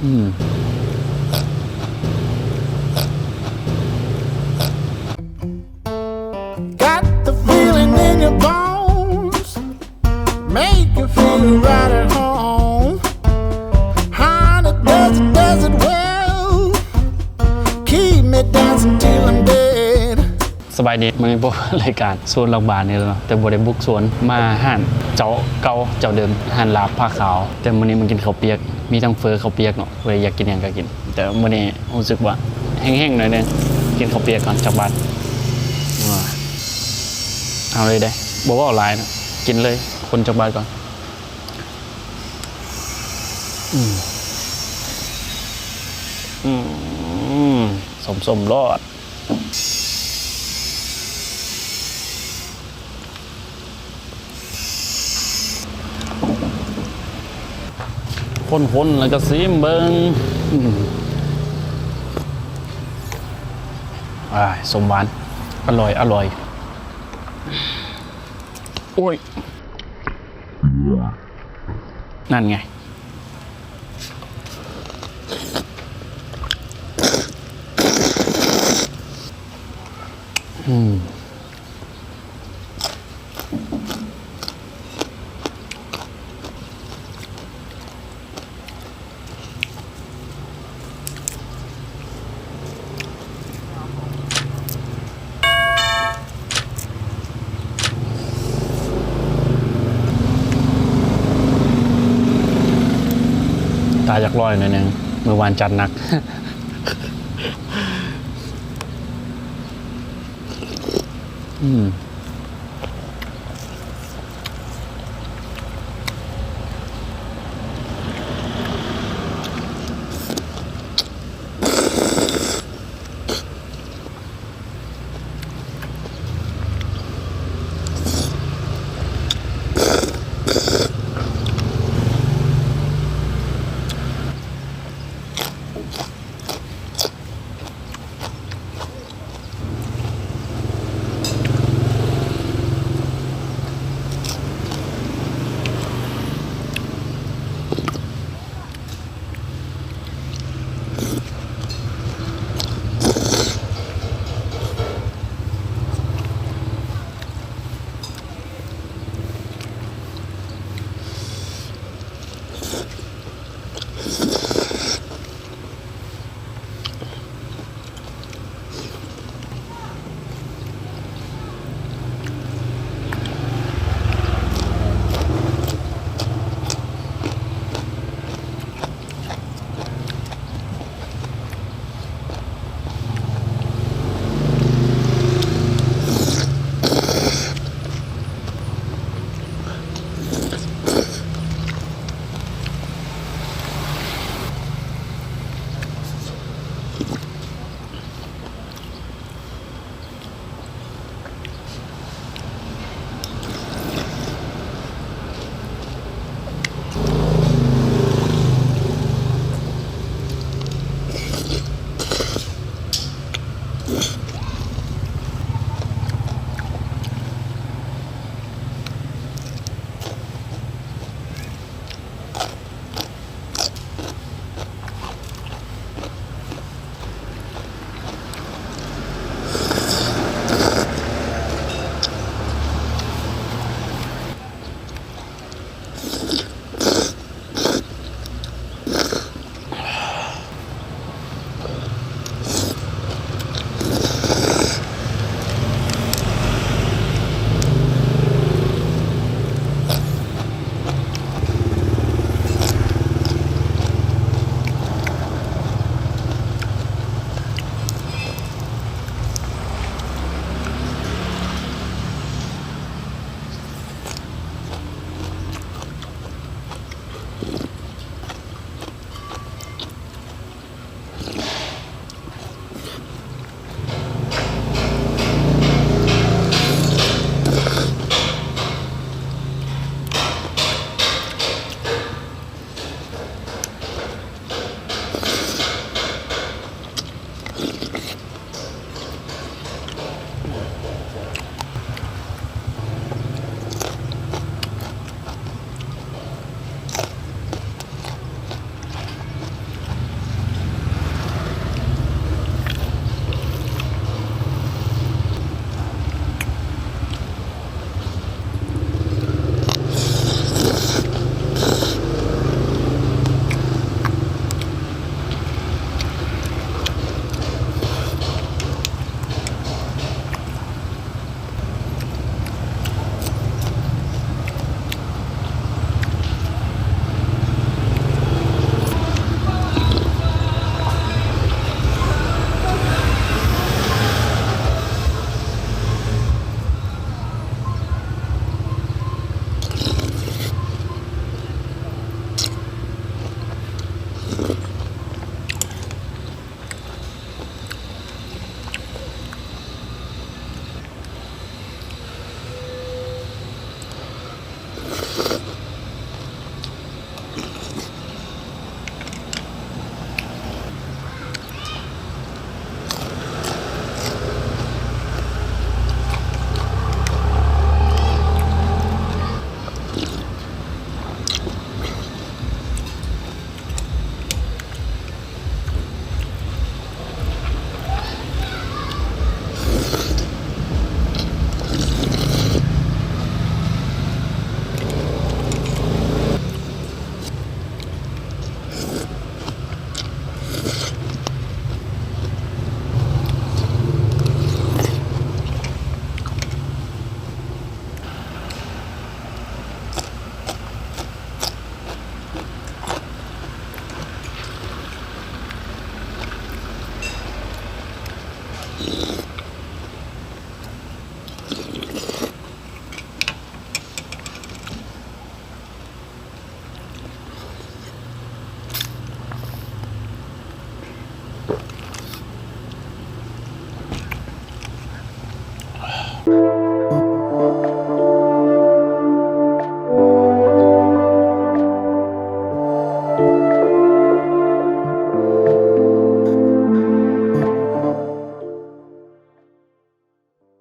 ອືມ Got the feeling in your bones, make you feel right at home. Honey, does it, does it well, keep me dancing till I'm dead. ສະບາຍດີ ມື້ນີ້ພົບກັບລາຍການສວນຫຼັກບ້ານນີ້ແລ້ວເນາະ ແຕ່ບໍ່ໄດ້ບຸກສວນ ມາຮ້ານເຈົ້າເກົ່າເຈົ້າເດີມ ຮ້ານລາບຜ້າຂາວ. ແຕ່ມື້ນີ້ມາກິນເຂົ້າປຽກ ມີທັງເຝີເຂົ້າປຽກເນາະ ຜູ້ໃດຢາກກິນຫຍັງກໍກິນ. ແຕ່ມື້ນີ້ຮູ້ສຶກວ່າແຫ້ງໆໜ້ອຍໜຶ່ງ ກິນເຂົ້າປຽກກ່ອນຈັກບາດ. ເອົາເລີຍເດ້ ບໍ່ເວົ້າຫຼາຍເນາະ ກິນເລີຍ ຄົນຈັກບາດກ່ອນ. ອືມ ອືມ ສົ້ມໆໂລດ. ຄົນໆ ແລ້ວກໍຊີມເບິ່ງ. ອືມ ອາ ສົ້ມຫວານ ອະລ່ອຍ ອະລ່ອຍ. ໂອ້ຍ ນັ້ນໄງ. ອືມ ຕາຢາກລອຍໜ້ອຍໜຶ່ງ ມື້ວານຈັດໜັກ. ອືມ. ອ